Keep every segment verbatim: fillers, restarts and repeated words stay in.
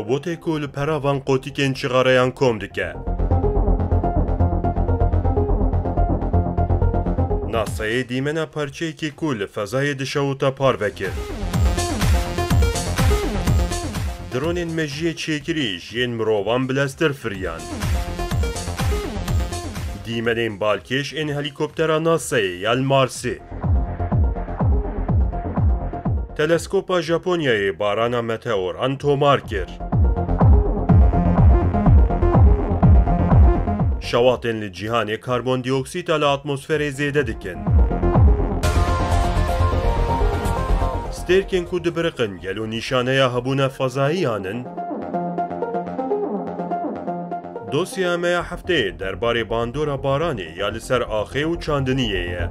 Robotê ku li pera van qotîkên çixareyan kom dike. NASAyê dîmena parçeyekê ku li fezayê dişewita parve kir. Dronên mejiyê çêkirî ji yên mirovan bileztir firiyan. Dîmenên balkêş ên helîkoptera NASAyê ya li Marsê. Teleskopa Japonyayê barana meteoran tomar kir. Şewatên li cîhanê karbondioksîta li atmosferê zêde dikin. Stêrkên ku dibiriqin gelo nîşaneya hebûna fezayiyan in? Dosyeya me ya hefteyê derbarê bandora baranê ya li ser axê û çandiniyê ye.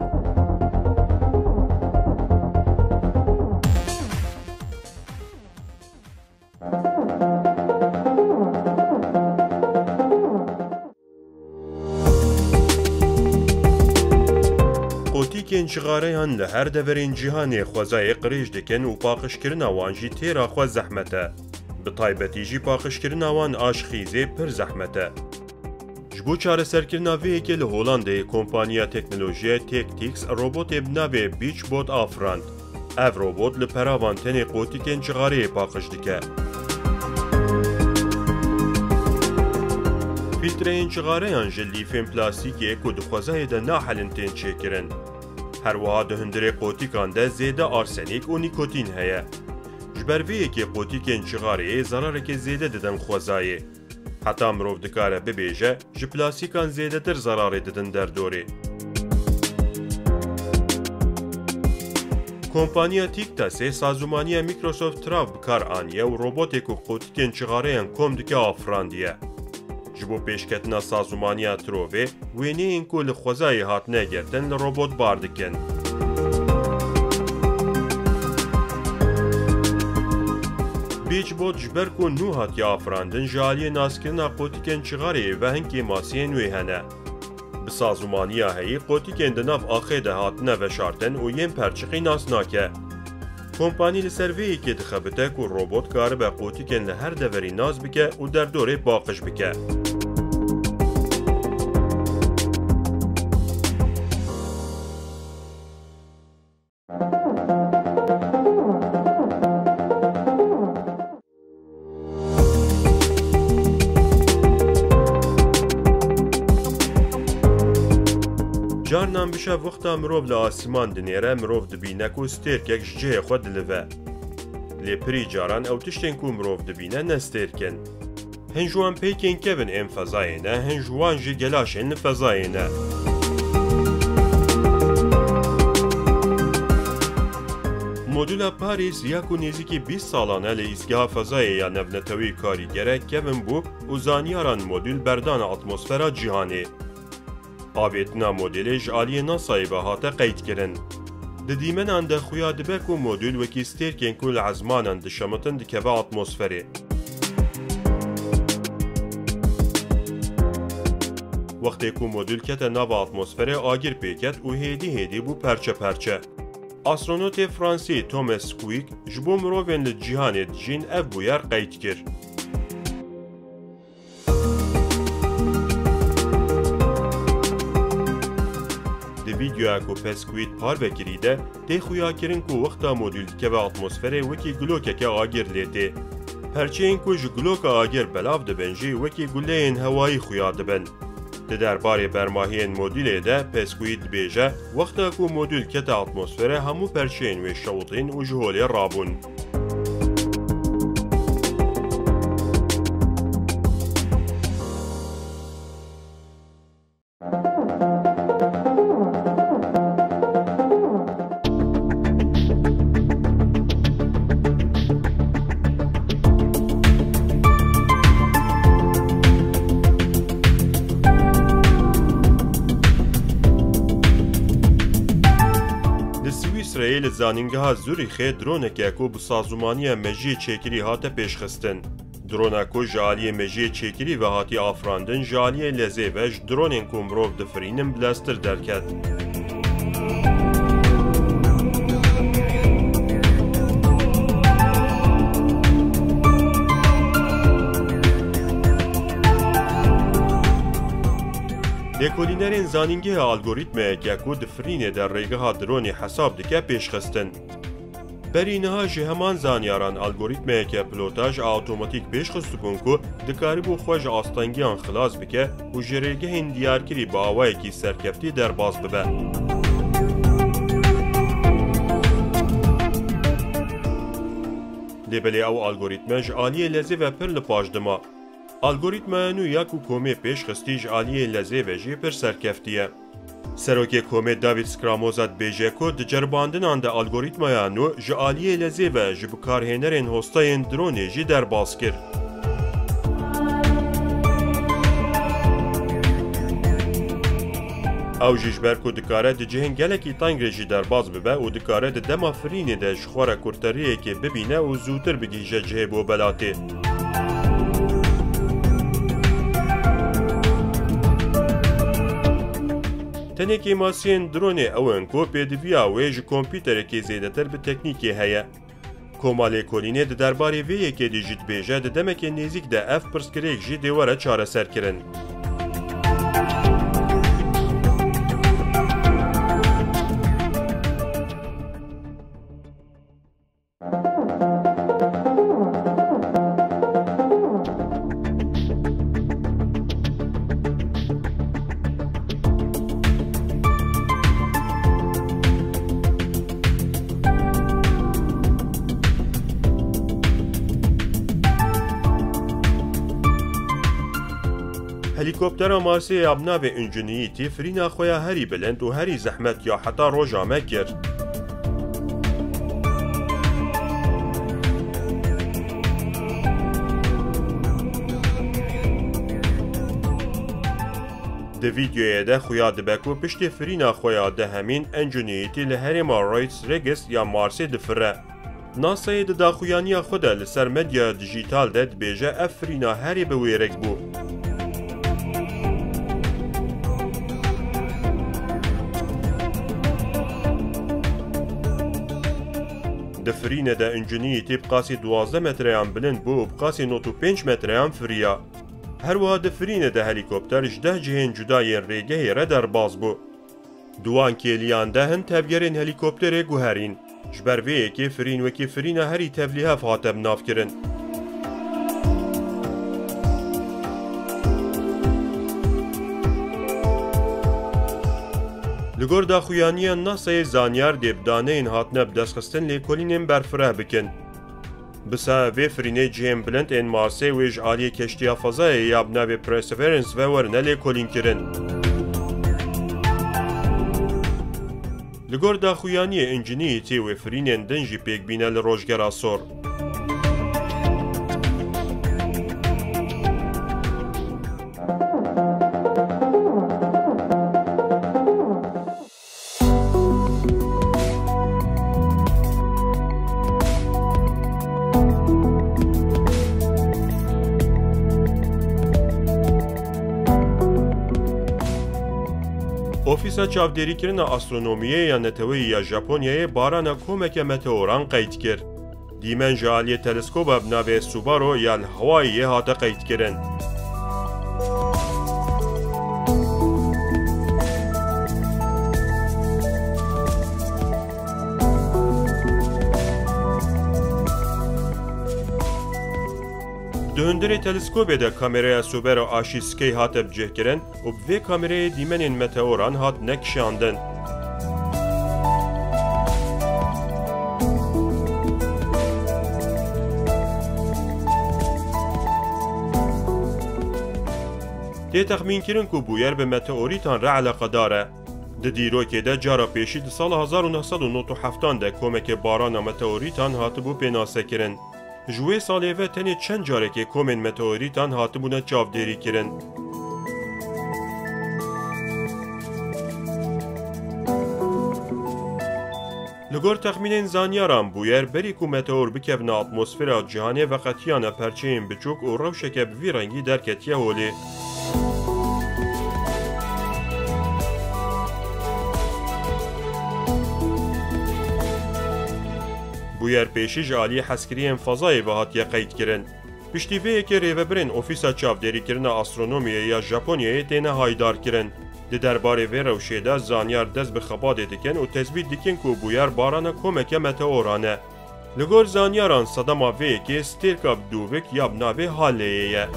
Qotîkên cixareyan li her deverên cîhanê xwezayê qirêj dikin û paqijkirina wan jî têra xwe zehmet e. Bi taybetî jî paqijkirina wan a ji xîzê pir zehmet e. Ji bo çareserkirina vê yekê li Holandayê kompaniya teknolojiya Tactix robotê bi navê Beachbot afirand. Ev robot li pera van tenê qotîkên cixareyê paqij dike. Fîltreyên cixareyan ji lîfên plastîkê ku di xwezayê de nahelin tên çêkirin. Her wiha di hundirê qotîkan de zêde arsenîk û nîkotîn heye. Ji ber vê yekê qotîkên cixareyê zerareke zêde didin xwezayê. Heta mirov dikare bibêje, ji plastîkan zêdetir zerarê didin derdorê. Kompaniya Tactixê sazûmaniya Microsoft Trav bi kar aniye û robotê ku qotîkên cixareyan kom dike afirandiye. Ji bo pêşketina sazûmaniya Trovê, wêneyên ku li xwezayê hatine girtin li robot bar dikin. Beachbot ji ber ku nû hatiye afirandin, ji aliyê naskirina qotîkên cixareyê ve hin kêmasiyên wê hene. Bi sazûmaniya heyî qotîkên di nav axê de hatine veşartin û yên perçiqî nas nake. Kompanî li ser vê yekê dixebite ku robot karibe qotîkên li her deverî nas bike û derdorê paqij bike. Carnan bi şev wexta mirov li asîman dinêre, mirov dibîne ku stêrkek ji cihê xwe dilive. Lê pirî caran ew tiştên ku mirov dibîne ne stêrk in. Hin ji wan peykên kevin ên fezayê ne, hin ji wan jî gelaşên li fezayê ne. Modula Paris ya ku nêzîkî bîst salan e li îzgeha fezayê ya navnetewî karîger e, kevin bû û zanyaran modul berdane atmosfera cîhanê. Avêtina modulê ji aliyê NASAyê ve hate qeydkirin. Di dîmenan de xuya dibe ku modul wekî stêrkên ku li ezmanan dişemitin dikeve atmosferê. Wextê ku modul kete nava atmosferê, agir pê ket û hêdî hêdî bû perçe perçe. Astronotê Fransî Thomas Quick ji bo mirovên li cîhanê dijîn ev bûyer qeyd kir. Di vîdeoya ku Pesquid parve kirî de tê xuyakirin ku wexta modul dikeve atmosferê wekî gulokeke agir lê tê. Perçeyên ku ji guloka agir belav dibin jî wekî guleyên hewayî xuya dibin. Di derbarê bermahiyên modulê de Pesquid dibêje, wexta ku modul kete atmosferê hemû perçeyên wê şewitîn û ji holê rabûn. Li Swîsreyê li zanîngeha Zurîxê droneke ku bi sazûmaniya mejiyê çêkirî hate pêşxistin. Drona ku ji aliyê mejiyê çêkirî ve hatiye afirandin, ji aliyê lezê ve ji dronên ku mirov difirînin bileztir derket. Lêkolînerên zanîngehê algorîtmeyeke ku di firînê de rêgeha dronê hesab dike pêşxistin. Berî niha ji heman zanyaran algorîtmeyeke pilotaj a otomatîk pêşxistibûn ku dikaribû xwe ji astengiyan xilas bike û ji rêgehên diyarkirî bi awayekî serkeftî derbas bibe. Lê belê ew algorîtme ji aliyê lezê ve pir li paş dima. Algorîtmaya nû ya ku komê pêş xistî ji aliyê lezê ve jî pir serkeftî ye. Serokê komê David Scramoza dibêje ku di ceribandinan de algorîtmaya nû ji aliyê lezê ve ji bikarhênerên hostayên dronê jî derbas kir. Ew jî ji ber ku dikare di cihên gelekî teng re jî derbas bibe û dikare di dema firînê de ji xwe re kurteriyekê bibîne û zûtir bigihîje cihê bobelatê. Tenê kêmasiyên dronê ew in ku pêdiviya wê ji kompîterekê zêdetir bi teknîkê heye. Koma lêkolînê di derbarê vê yekê de jî dibêje, di demeke nêzîk de ev pirsgirêk jî dê were çareserkirin. Helîkoptera Marsê ya bi navê Ingenuity firîna xwe ya herî bilind û herî zehmet ya heta roja me kir. Di vîdeoyê de xuya dibe ku piştî firîna xwe ya dehemîn Ingenuity li herêma Royds Regis ya Marsê difire. NASAyê di daxuyaniya xwe de li ser medya dijîtal de dibêje ev firîna herî bi wêrek bû. Di firînê de Ingenuity bi qasî duwazdeh metreyan bilind bû û bi qasî nod û pênc metreyan firiya. Her wiha di firînê de helîkopter ji deh cihên cuda yên rêgehê re derbas bû. Di wan kêliyan de hin tevgerên helîkopterê guherîn. Ji ber vê yekê firîn wekî firîna herî tevlîhev hate binavkirin. Li gor daxuyaniya NASAyê zanyar dê bi daneyên hatine bidestxistin lêkolînên berfireh bikin. Bi sa vê firînê cihên bilind ên Marsê wê ji aliyê keştiya fezayê ya bi navê Perseverance ve werine lêkolînkirin. Li gor daxuyaniyê Ingenuity wê firînên din jî pêk bîne li rojgera sor. Ofîsa Çavdêrîkirina Astronomiyê ya Neteweyî ya Japonyayê barana komeke meteoran qeyd kir. Dîmen ji aliyê teleskoba bi navê Subaru ya li Hawaiiyê hate qeydkirin. Di hundirê teleskobê de kameraya Subaru A şîst K hate bicihkirin û bi vê kamerayê dîmenên meteoran hatine kişandin. Tê texmînkirin ku bûyer bi meteorîtan re eleqedar e. Di dîrokê de cara pêşî di sala hezar û neh sed û nod û heftan de komeke barana meteorîtan hatibû pênasekirin. Ji wê salê ve tenê çend carekê komên meteorîtan hatibûne çavdêrîkirin. Li gor texmînên zanyaran, bûyer berî ku meteor bikevne atmosfera cîhanê veqetiyane perçeyên biçûk û rewşeke bi vî rengî derketiye holê. Bûyer pêşî ji aliyê hezkiriyên fezayê ve hatiye qeydkirin. Piştî vê yekê rêvebirên Ofîsa Çavdêrîkirina Astronomiyê ya Japonyayê têne haydarkirin. Di derbarê vê rewşê de zanyar dest bi xebadê dikin û tesbît dikin ku bûyer barana komeke meteoran e. Li gor zanyaran sedema vê yekê stêrka bi dûvik ya bi navê Halleyê ye.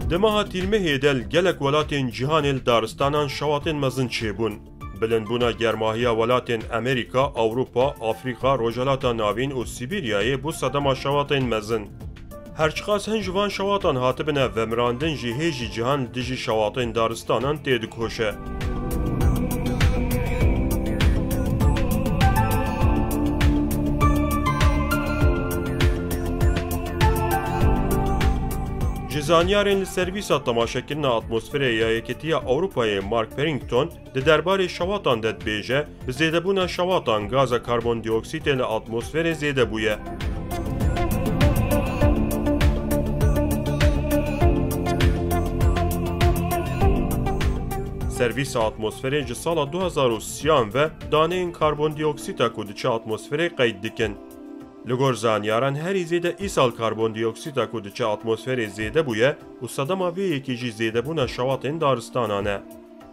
Di meha Tîrmehê de li gelek welatên cîhanê li daristanan şewatên mezin çêbûn. Bilindbûna germahiya welatên Amerîka, Ewropa, Afrîka, Rojhilata Navîn û Sîbîryayê bû sedema şewatên mezin. Her çiqas hin ji van şewatan hatibine vemirandin jî, hê jî cîhan li dijî şewatên daristanan têdikoşe. Ji zanyarên li Servîsa Temaşekirina Atmosferê ya Yekîtiya Ewropayê Mark Perrington, di derbarê şewatan de dibêje, bi zêdebûna şewatan gaza karbondioksîtê li atmosferê zêde bûye. Servîsa Atmosferê ji sala du hezar û sî ve daneyên karbondioksîta ku diçe atmosferê qeyd dikin. Li gor zanyaran herî zêde îsal karbondioksîta ku diçe atmosferê zêde bûye û sedema vê yekê jî zêdebûna şewatên daristanan e.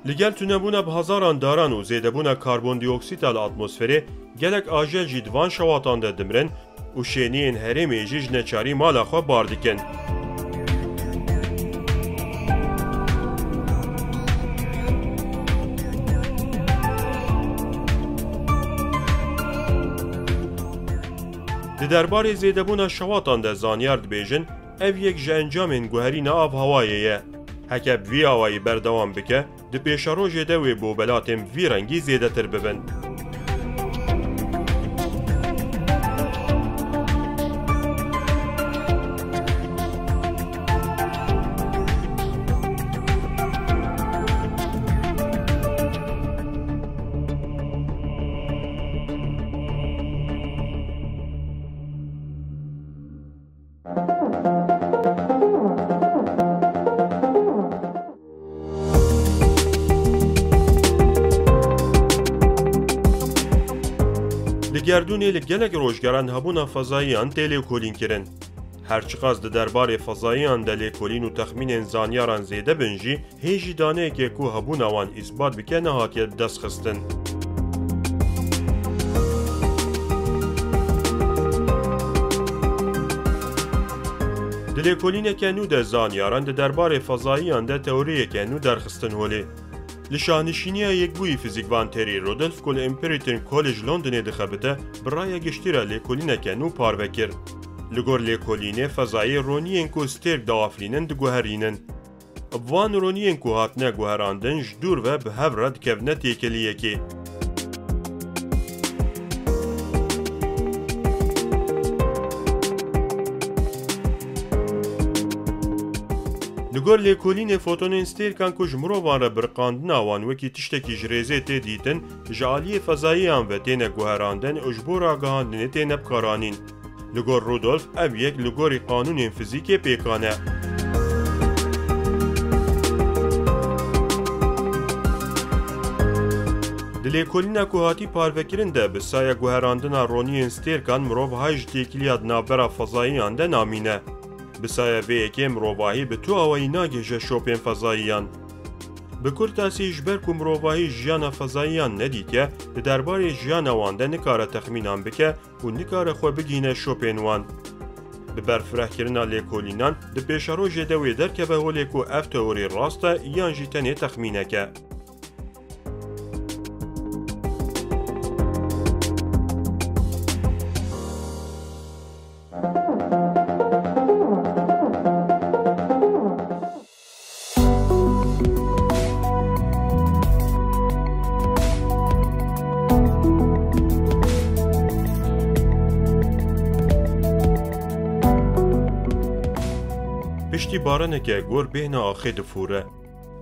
Li gel tunebûna bi hezaran daran û zêdebûna karbondioksîta li atmosferê, gelek ajel jî di van şewatan de dimirin û şêniyên herêmê jî ji neçarî mala xwe bar dikin. Di derbarê zêdebûna şewatan de zanyar dibêjin, ev yek ji encamên guherîna avhewayê ye. Heke bi vî awayî berdewam bike, di pêşerojê de wê bobelatên bi vî rengî zêdetir bibin. Li gerdûnê li gelek rojgeran hebûna fezayiyan tê lêkolînkirin. Her çiqas di derbarê fezayiyan de lêkolîn û texmînên zanyaran zêde bin jî, hê jî daneyekê ku hebûna wan îsbat bike nehatiye bidestxistin. Di lêkolîneke nû de zanyaran di derbarê fezayiyan de teoriyeke nû derxistin holê. Li Şahnişîniya Yekbûyî fizîkvan Terry Rudolph ku li Imperial College Londonê dixebite, bi raya giştî re lêkolîneke nû parve kir. Li gor lêkolînê fezayê roniyên ku stêrk diafirînin diguherînin. Bi van roniyên ku hatine guherandin ji dûr ve bi hev re dikevine têkiliyekê. Li gor lêkolînê fotonên stêrkan ku ji mirovan re biriqandina wan wekî tiştekî ji rêzê tê dîtin, ji aliyê fezayiyan ve têne guherandin û ji bo ragihandinê têne bikaranîn. Li gor Rudolf ev yek li gorî qanûnên fizîkê pêkan e. Di lêkolîna ku hatî parvekirin de bi saya guherandina roniyên stêrkan mirov hay ji têkiliya di navbera fezayiyan de namîne. Bi saya vê yekê mirovahî bi tu awayî nagihîje şopên fezayiyan. Bi kurtasî, ji ber ku mirovahî jiyana fezayiyan nedîtiye, di derbarê jiyana wan de nikare texmînan bike û nikare xwe bigihîne şopên wan. Bi berfirehkirina lêkolînan, di pêşerojê de wê derkeve holê ku ev teorî rast e yan jî tenê texmînek e. Piştî baraneke gor bêhna axê difûre.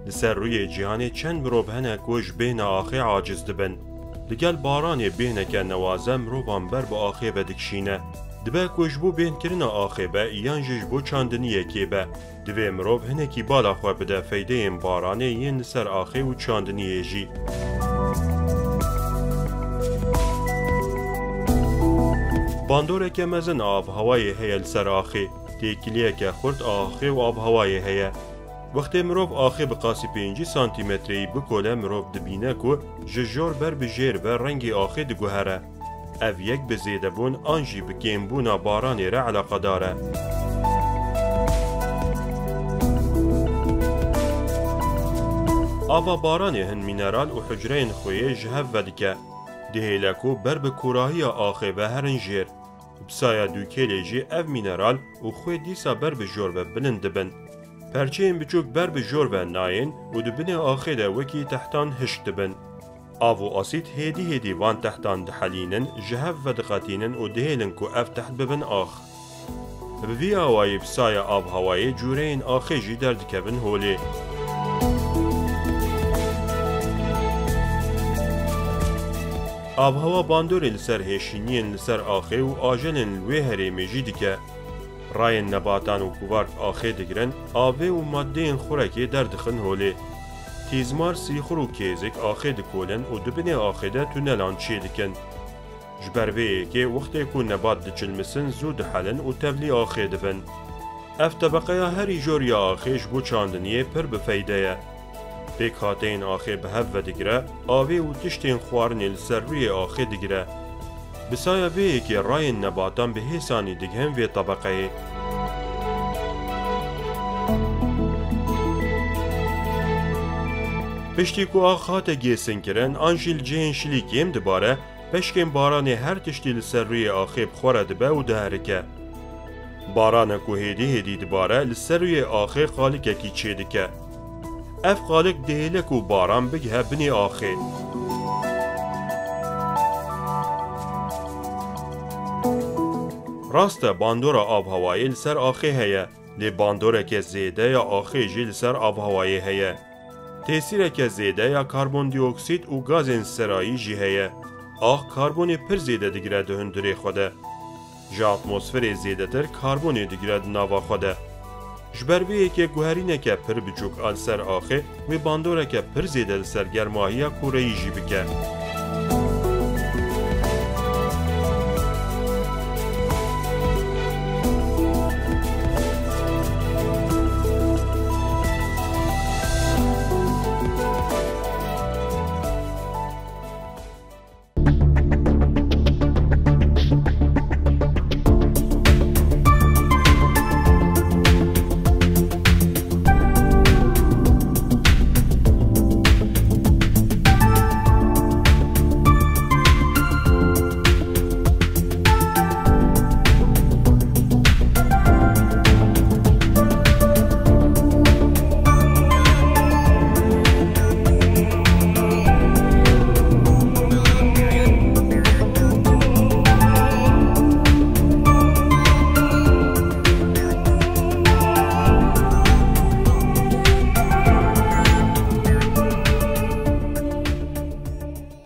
Li ser rûyê cîhanê çend mirov hene ku ji bêhna axê aciz dibin. Li gel baranê bêhneke newaze mirovan ber bi axê ve dikişîne. Dibe ku ji bo bêhnkirina axê be yan jî ji bo çandiniyekê be, divê mirov hinekî bala xwe bide feydeyên baranê yên li ser axê û çandiniyê jî. Bandoreke mezin a avhewayê heye li ser axê. Têkiliyeke xurt a axê û avhewayê heye. Wextê mirov axê bi qasî pêncî santîmetreyî bikole, mirov dibîne ku ji jor ber bi jêr ve rengê axê diguhere. Ev yek bi zêdebûn an jî bi kêmbûna baranê re eleqedar e. Ava baranê hin mîneral û hucreyên xweyê ji hev vedike. Dihêle ku ber bi kûrahiya axê ve herin jêr. Bi saya dûkêlê jî ev mîneral û xwê dîsa ber bi jor ve bilind dibin. Perçeyên biçûk ber bi jor ve nayên û di binê axê de wekî tehtan hişk dibin. Av û asîd hêdî hêdî van tehtan dihelînin, ji hev vediqetînin û dihêlin ku ev teht bibin ax. Bi vî awayî bi saya avhewayê cûreyên axê jî derdikevin holê. Avhewa bandorê li ser hêşîniyên li ser axê û ajelên li wê herêmê jî dike. Rayên nebatan û kuvarg axê digirin, avê û madeyên xurekê derdixin holê. Tîzmar, sîxur û kêzik axê dikolin û di binê axê de tunelan çêdikin. Ji ber vê yekê wextê ku nebat diçilmisin zû dihelin û tevlî axê dibin. Ev tebeqeya herî jor ya axê ji bo çandiniyê pir bi feyde ye. Pêkhateyên axê bi hev vedigire, avê û tiştên xwarinê li ser rûyê axê digire. Bi saya vê yekê rayên nebatan bi hêsanî digihin vê tebeqeyê. Piştî ku ax hate gêsinkirin an jî li cihên şilî kêm dibare, peşkên baranê her tiştî li ser rûyê axê bi xwe re dibe û diherike. Barana ku hêdî hêdî dibare, li ser rûyê axê qalikekî çêdike. Ev qalik dihêle ku baran bigihe binê axê. Rast e, bandora avhewayê li ser axê heye, lê bandoreke zêde ya axê jî li ser avhewayê heye. Tesîreke zêde ya karbondioksîd û gazên serayî jî heye. Ax karbonê pir zêde digire di hundirê xwe de. Ji atmosferê zêdetir karbonê digire di nava xwe de. Ji ber vê yekê guherîneke pir biçûk a li ser axê wê bandoreke pir zêde li ser germahiya kûreyî jî bike.